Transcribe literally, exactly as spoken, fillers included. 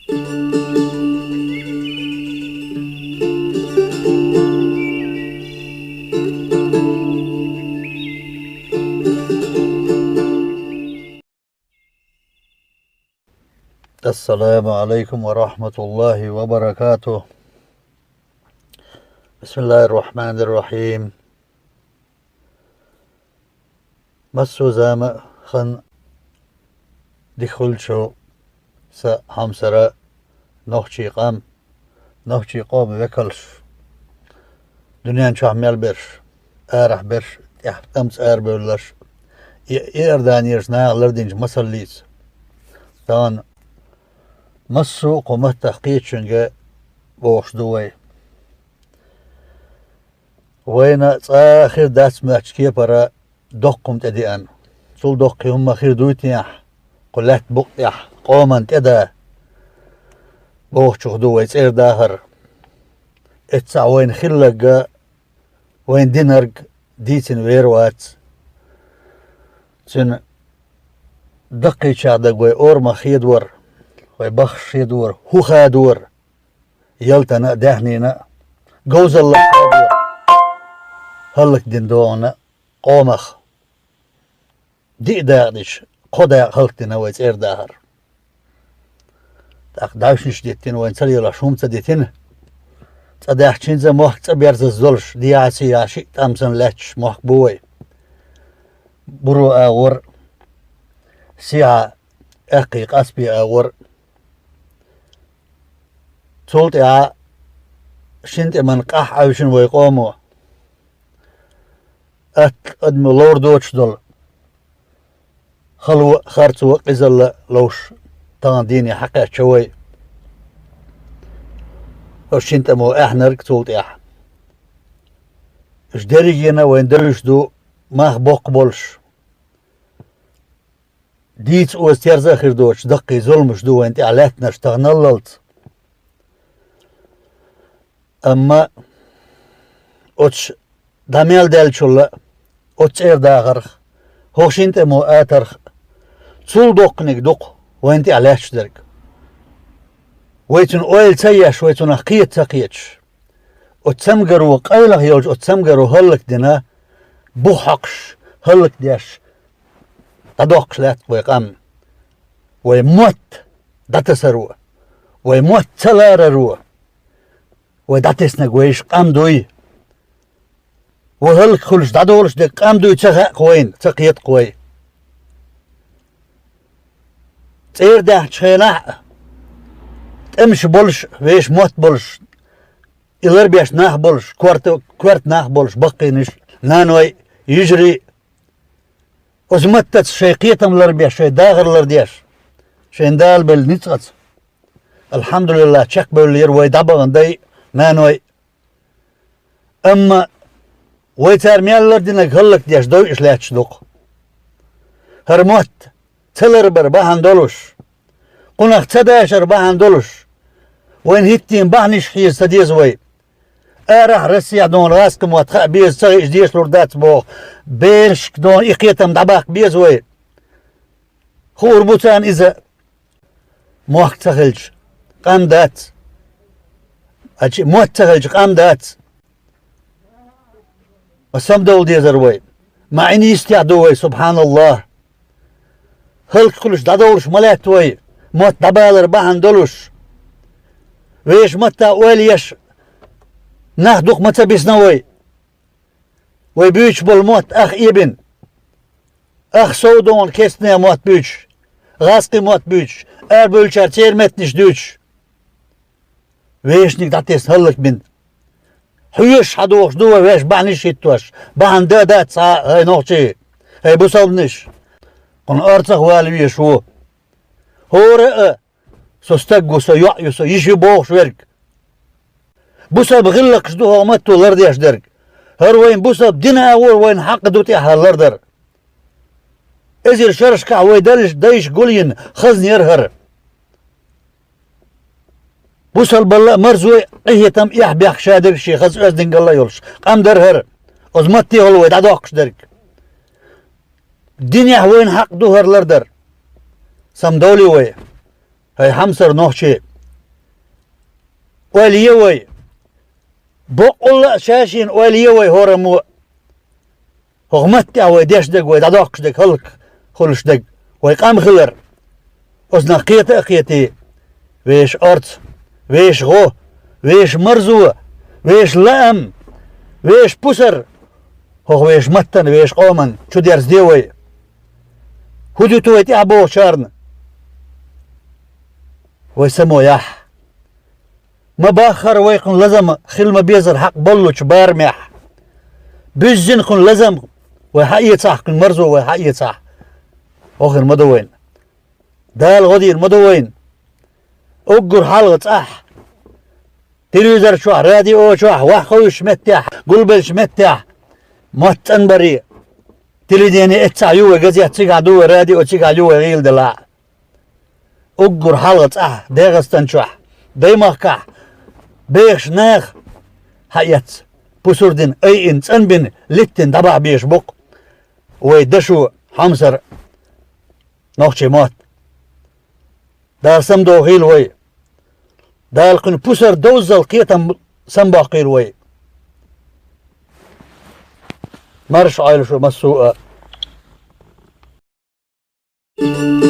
السلام عليكم ورحمة الله وبركاته. بسم الله الرحمن الرحيم. Массо а зама хан дихулчо са хьамсара нохчий къам, нохчий къома векалш, дуьнен чохь мел берш, арахь берш, тӀехь тӀамца арабевлларш, и Иорданерчу наха лардинчу масаллица. Тахана массо а кху маттах кхетачуьнга бохуш ду вай. Вайна цкъа а хир дац моьттучу кепара доккха хӀума тӀедеана. Цул доккхий хӀума хир дуй техьа, кху лаьтта букъа тӀехь къоман тӀеда бохучух ду вай цӀера дахар. Эццахь вайна хилларг а, вайна динарг а дийцина вер вац. Цуьнан даккхийчарна дага вай орамах хедора, вай баххаш хедора, хӀун хадора, ялтана а, даьхнина а, говзаллах хадора, хӀаллакдина догӀана къомах. Диъ дакъа дича, кхо дакъа хӀаллакдина вай цӀера дахар. ТӀаккха дӀаьвшинаш диттина, вайна ца лелош хӀума ца дитина. ЦӀа даьхчинца мохк цӀа берзаза долуш, дехьа-сехьа шиъ тӀам санна лаьтташ мохк бу вай. Буро агӀор, сехьа аьккхий къаспий агӀор. Цул тӀаьхьа шина тӀеман къахь Ӏаьвшина вай къомо. Атта адамо ловр доцуш долу хало а, харцо а, къизалла а ловш, тахана дийне хьакхаьчча вай. Оцу шина тӀамо аьхьнарг цул тӀаьхьа. Уьш дерригена а вайн девзаш ду, мах боккха болуш. Дийца оза терза а хир доцуш, даккхий зуламаш ду вайн тӀехь лаьттинарш таханаллалц. Амма оцу дӀа мел даьллачул а, оцу цӀера дахарх, хӀокху шина тӀамо атарх, цул доккханиг ду-кх вайн тӀехь лаьтташ дерг. Вай цуьнан ойла ца еш, вай цунах кхета ца кхеташ. Оцу цамгаро, къайлаха йолчу оцу цамгаро хӀаллакдина, бух хьокхуш, хӀаллакдеш, дӀадоккхуш лаьтта вай къам. Вай мотт дӀатасаро, вай мотт ца лараро, вай дӀатеснарг вайша къам дуй. Вай хӀаллакьхуьлуш дӀадолуш дерг къам дуй ца хаьа-кх вайна, ца кхета-кх вай. ЦӀера даьхначу хенахь а, тӀемаш болуш, вешан мотт болуш, и ларбеш нах болуш, корта, коьрта нах болуш, баккхийнаш, наной, йижарий, оцу маттаца шайн кхетам ларбеш, шайн дахар лардеш, шайн Дала белла ницкъаца, алхьамдулиллахӀ, чекхбевллера вай дӀабахана дай, наной. Амма вай цара мел лардинарг хӀаллакдеш дойуш лаьтташ ду-кх. ХӀара мотт ца ларбар бахьана долуш, кхунах ца дашар бахьана долуш, вайна хӀиттийна бахьанаш хьийза ца деза вай. Арахь Россехь дуьйна гӀазкхи мотт хаа беза ца хиъча, дешалур дац боху, берашка дуьйна и кхетам дӀабаккха беза вай. Хуур бу царна иза. Мохк ца хилча, къам дац. Ачи, мотт ца хилча, къам дац. Ма самадовла дезара вай. Ма Ӏин йистехь ду вай, субхьаналлахӀ. ХӀаллакьхуьлуш дӀадовлуш ма лаьтта вай, мотт дӀабалар бахьана долуш. Вешан маттахь ойла еш нах дукха ма ца бисна вай. Вай буьйцуш болу мотт ах эбина. Ах сов дуьйна кестнех мотт буьйцуш, гӀазкхи мотт буьйцуш, арабевллачара церан меттанаш дуьйцуш. Вешаниг дӀатесна хӀаллакбина. Хьоьжуш хьадохуш ду вай вешан бахьанаш а хӀиттош, бахьана дан а дац цхьа а, хӀай нохчий, хӀай бусалбанаш. Кхунна орцах вала везаш ву. ХӀора а, со стаг ву, со йоӀ ю, со йиша ю бохуш верг. Бусалба гӀиллакхаш ду хӀокху матто лардеш дерг. ХӀара вайн бусалба дина агӀор вайна хьакъ ду тӀаьхьа лардар. Эзар шерашкахь вай дайша гулйина хазна яра хӀара. Бусалбалла а марзой, къинхетам а эхь бехк ша дерг шен хаза оьздангалла а йолуш, къам дара хӀара, оцу матте хӀума вай дӀадоккхуш дерг. Динехь вайна хьакъ ду хӀара лардар. Самадовлий вай. ХӀай хьамсара нохчий, Ойла е вай. Боккъалла а ша-шена ойла е вай хӀораммо а. ХӀокху маттехь вай деш дерг, вай дӀадоккхуш дерг, хӀаллакьхуьлуш дерг, вай къам хилар. Оцунах кхета а кхетий, вешан орца, вешан гӀо, вешан марзо, вешан лаам, вешан пусар, хӀокху вешан маттана, вешан къоманна чудерзаде вай. ХӀун дуьту вай тӀаьхьа бохучарна? Вай само яхь. Ма баххара вай кхуьнан лазам хила ма безара хьакъ боллучу барамехь. Буьззина кхуьнан лазам вай хьаэцахь, кхуьнан марзо вай хьаэцахь, хӀокхуьнан ма ду вайна. Дала гӀо дийр ма ду вайна. Уггар хьалха цӀахь, телевизор чохь, радио чохь, ваха ховшучу меттехь, гулбеллачу меттехь, мотт цӀанбарий, телевидение эццахь ю вай, газет цигахь ду вай, радио цигахь ю вай, гӀийла делахь а. Уггар хьалха цӀахь ДегӀастан чохь, Даймахкахь бехаш наха хьаэцна, пусар дина, айина, цӀанбина, литтина дӀабахьа безаш бу-кх вай дашо, хьомсара нохчийн мотт. Дала самадохийла вай. Дала кхуьнан пусар, довзал, кхетам самабоккхийла вай. Марша Ӏойла шу массо а.